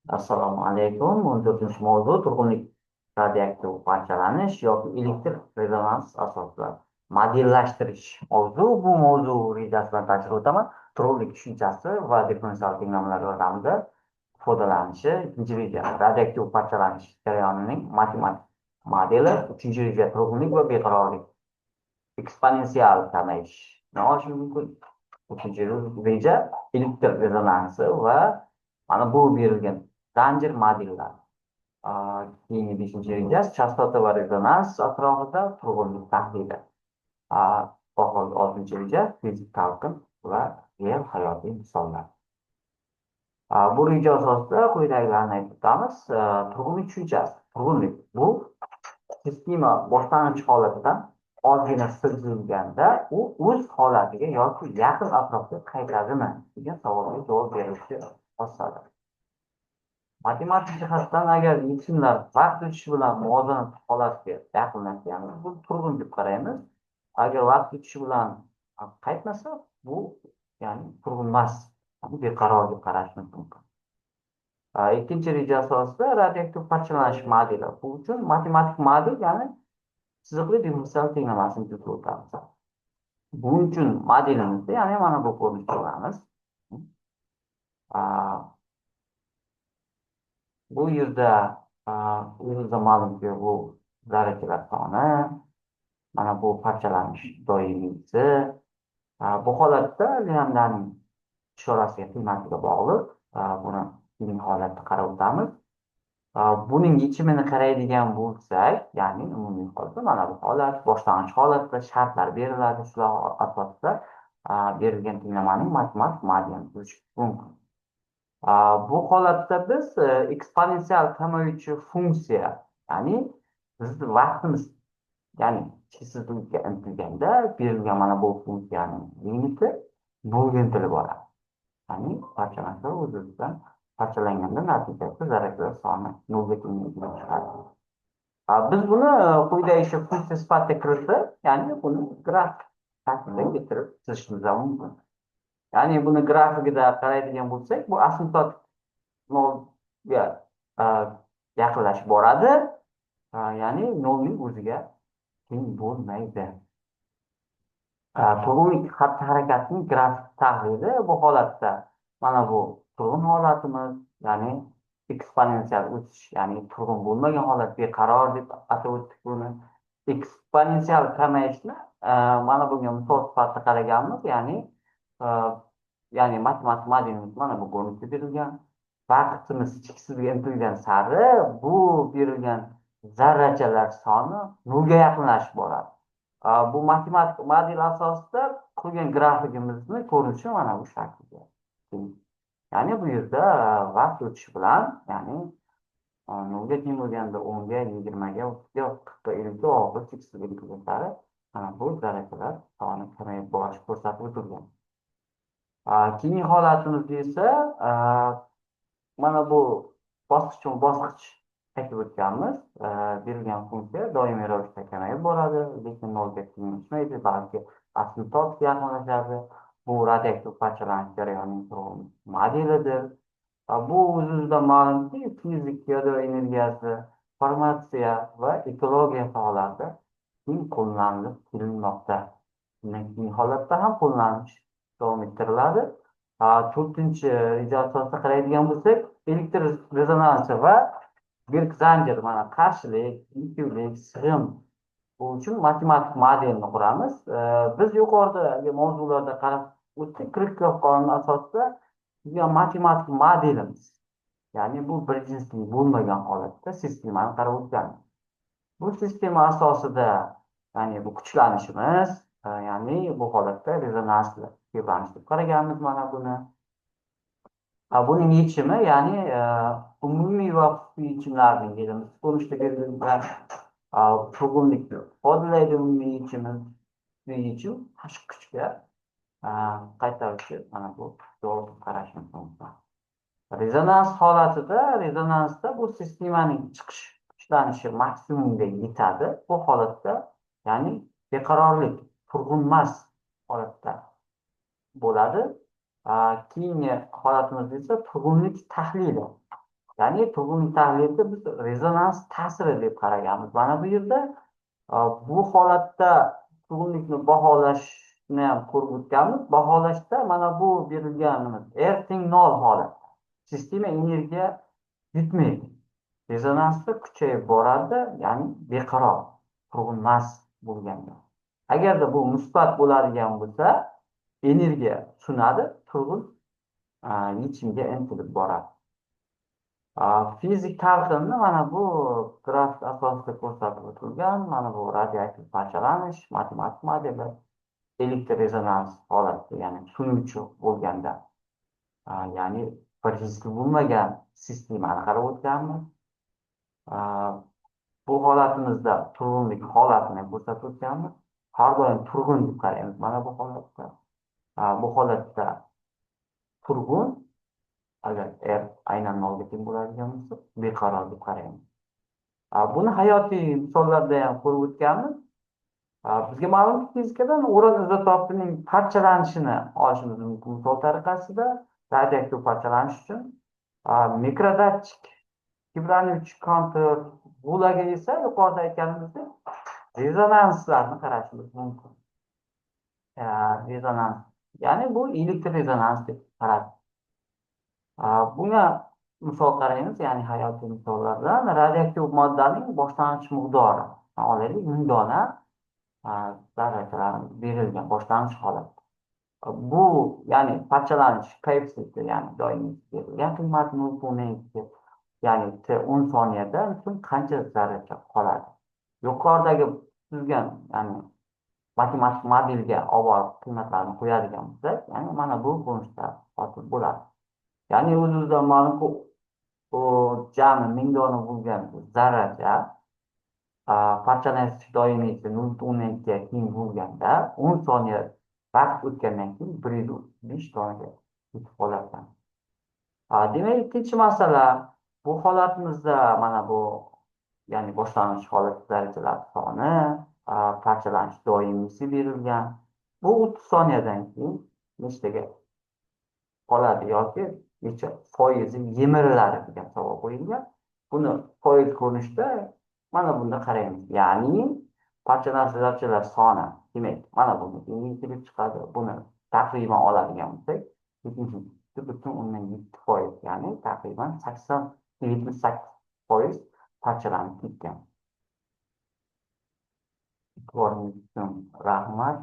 Assalomu alaykum. 14-mavzu turg'unlik, radioaktiv parchalanish yoki elektr rezonans asosida modellashtirish mavzu. Bu mavzu rejasi bilan tanishib o'taman. Turg'unlik tushunchasi va differensial tenglamalar yordamida ifodalanishi. Ikkinchi reja radioaktiv parchalanish jarayonining matematik modeli. Uchinchi reja turg'unlik va beqarorlik. Eksponensial kamayishni olishi mumkin. Uchinchi reja elektr rezonansi va mana bu berilgan zanjir modellar. Keyingi beshinchi reja chastota va rezonans atrofida turg'unlik tahlili. Oxirgi oltinchi reja fizik talqin va real hayotiy misollar. Bu reja asosida quyidagilarni aytib o'tamiz. Turg'unlik tushunchasi. Turg'unlik bu sistema boshlang'ich holatidan ozgina siljilganda u o'z holatiga yoki yaqin atrofga qaytadimi degan savolga javob beruvchi xossadir. Matematik jihatdan agar yechimlar vaqt o'tishi bilan muvozanat holatga yaqinlashsa, ya'ni bu turg'un deb qaraymiz. Agar vaqt o'tishi bilan qaytmasa, bu ya'ni turg'un emas, beqaror deb qarashimiz mumkin. Ikkinchi reja asosida radioaktiv parchalanish modeli. Bu uchun matematik model, ya'ni chiziqli differensial tenglamasini tuzib o'tamiz. Buning uchun modelimizni, ya'ni mana bu ko'rinishda olamiz. Bu yerda o'zingizga ma'lumki, bu zarrachalar soni, mana bu parchalanish doimiysi. Bu holatda lambdaning ishorasiga qiymatiga bog'liq. Buni keyingi holatda qarab o'tamiz. Buning yechimini qaraydigan bo'lsak, ya'ni umumiy holda mana bu holat, boshlang'ich holatda shartlar beriladi. Shular asosida berilgan tenglamaning matematik modelini tuzish mumkin. Bu holatda biz eksponensial kamayuvchi funksiya, ya'ni bizni vaqtimiz, ya'ni cheksizlikka intilganda berilgan mana bu funksiyaning limiti nolga intilib boradi. Ya'ni parchalansa, o'z-o'zidan parchalanganda natijasi zarrachalar soni nolga teng chiqadi. Biz buni quyidagicha funksiya sifatida kiritib, ya'ni buni grafik shaklida keltirib chizishimiz ham mumkin. Ya'ni buni grafikida qaraydigan bo'lsak, bu asimptotik nolga yaqinlashib boradi. Ya'ni nolning o'ziga teng bo'lmaydi. Turg'unlik xatti-harakatning grafik tahlili. Bu holatda mana bu turg'un holatimiz, ya'ni eksponensial o'sish, ya'ni turg'un bo'lmagan holat, beqaror deb atab o'tdik buni. Eksponensial kamayishni mana bunga misol sifatida qaraganmiz, ya'ni matematik modelimiz mana bu ko'rinishda berilgan. Vaqtimiz cheksizga intilgan sari bu berilgan zarrachalar soni nolga yaqinlashib boradi. Bu matematik model asosida qurgan grafikimizni ko'rinishi mana bu shaklga. Ya'ni bu yerda vaqt o'tishi bilan, ya'ni nolga teng bo'lganda 10ga, 20ga, 30ga, 40ga, 50ga, oxiri cheksizga intilgan sari mana bu zarrachalar soni kamayib borishi ko'rsatib o'tilgan. Keyingi holatimizda esa mana bu bosqichma bosqich aytib o'tganmiz. Berilgan funksiya doimiy ravishda kamayib boradi, lekin nolga tenglashmaydi, balki asimptotga yaqinlashadi. Bu radioaktiv parchalanish jarayonining modelidir. Bu o'z-o'zidan ma'lumki, fizik, yadro energiyasi, farmatsiya va ekologiya sohalarida keng qo'llanilib kelinmoqda. Bundan keyingi holatda ham qo'llanish davom ettiriladi. To'rtinchi reja asosida qaraydigan bo'lsak, elektr rezonansi va berk zanjir, mana qarshilik, induktivlik, sig'im, bu uchun matematik modelni quramiz. Biz yuqoridagi mavzularda qarab o'tdik, Kirchhoff qonuni asosida tuzgan matematik modelimiz. Ya'ni bu bir jinsli bo'lmagan holatda sistemani qarab o'tganmiz. Bu sistema asosida, ya'ni bu kuchlanishimiz, ya'ni bu holatda rezonansli tebranish deb qaraganmiz mana buni. Buning yechimi, ya'ni umumiy va xususiy yechimlarning yig'indisi ko'rinishda berilgan. Turg'unlikni ifodalaydi umumiy yechimi, xususiy yechim tashqi kuchga qaytaruvchi mana bu javob qarashimiz mumkin. Rezonans holatida, rezonansda bu sistemaning chiqish kuchlanishi maksimumga yetadi. Bu holatda, ya'ni beqarorlik, turg'unmas holatda bo'ladi. Keyingi holatimizda esa turg'unlik tahlili. Ya'ni turg'unlik tahlilida biz rezonans ta'siri deb qaraganmiz. Mana bu yerda bu holatda turg'unlikni baholashni ham ko'rib o'tganmiz. Baholashda mana bu berilganimiz R teng 0 holatda. Sistema energiya yutmaydi. Rezonansda kuchayib boradi, ya'ni beqaror, turg'un emas bo'lganda. Agarda bu musbat bo'ladigan bo'lsa, energiya sunadi, turg'un yechimga intilib boradi. Fizik talqinni mana bu grafik asosida ko'rsatib o'tilgan, mana bu radioaktiv parchalanish, matematik modeli, elektr rezonans holati, ya'ni sunuvchi bo'lganda, ya'ni bir riskli bo'lmagan sistemani qarab o'tganmiz. Bu holatimizda turg'unlik holatini ko'rsatib o'tganmiz. Har doim turg'un deb qaraymiz mana bu holatda. Bu holatda turg'un, agar R aynan 0 ga teng bo'ladigan bo'lsa, beqaror deb qaraymiz. Buni hayotiy misollarda ham ko'rib o'tganmiz. Bizga ma'lumki, fizikadan uran izotopining parchalanishini olishimiz mumkin misol tariqasida radioaktiv parchalanish uchun. Mikrodatchik, kiblanuvchi kontur, bularga esa yuqorida aytganimizdek rezonanslarni qarashimiz mumkin. Rezonans, ya'ni bu elektr rezonans deb qaradi. Bunga misol qaraymiz, ya'ni hayotiy misollardan radioaktiv moddaning boshlang'ich miqdori olaylik, 1000 dona zarrachalar berilgan boshlang'ich holatda. Bu ya'ni parchalanish koeffitsiyenti, ya'ni doimiy berilgan qiymat 0,2, ya'ni T 10 soniyada uchun qancha zarracha qoladi? Yuqoridagi tuzgan, ya'ni matematik modelga olib borib qiymatlarni qo'yadigan bo'lsak, ya'ni mana bu ko'rinishda hosil bo'ladi. Ya'ni o'z-o'zidan ma'lumki, jami 1000 dona bo'lgan zarracha parchalanish doimiysi 0,2 ga teng bo'lganda 10 soniya vaqt o'tgandan keyin 105 donaga yetib qolar ekan. Demak, ikkinchi masala, bu holatimizda mana bu, ya'ni boshlang'ich holat zarrachalar soni, parchalanish doimiysi berilgan. Bu 30 soniyadan keyin nechtaga qoladi yoki necha foizi yemiriladi degan savol qo'yilgan. Buni foiz ko'rinishda mana bunda qaraymiz. Ya'ni parchalanish zarrachalar soni, demak, mana buni kelib chiqadi. Buni taqriban oladigan bo'lsak, 77,7%, ya'ni taqriban 78% parchalanib ketgan. E'tiboringiz uchun rahmat.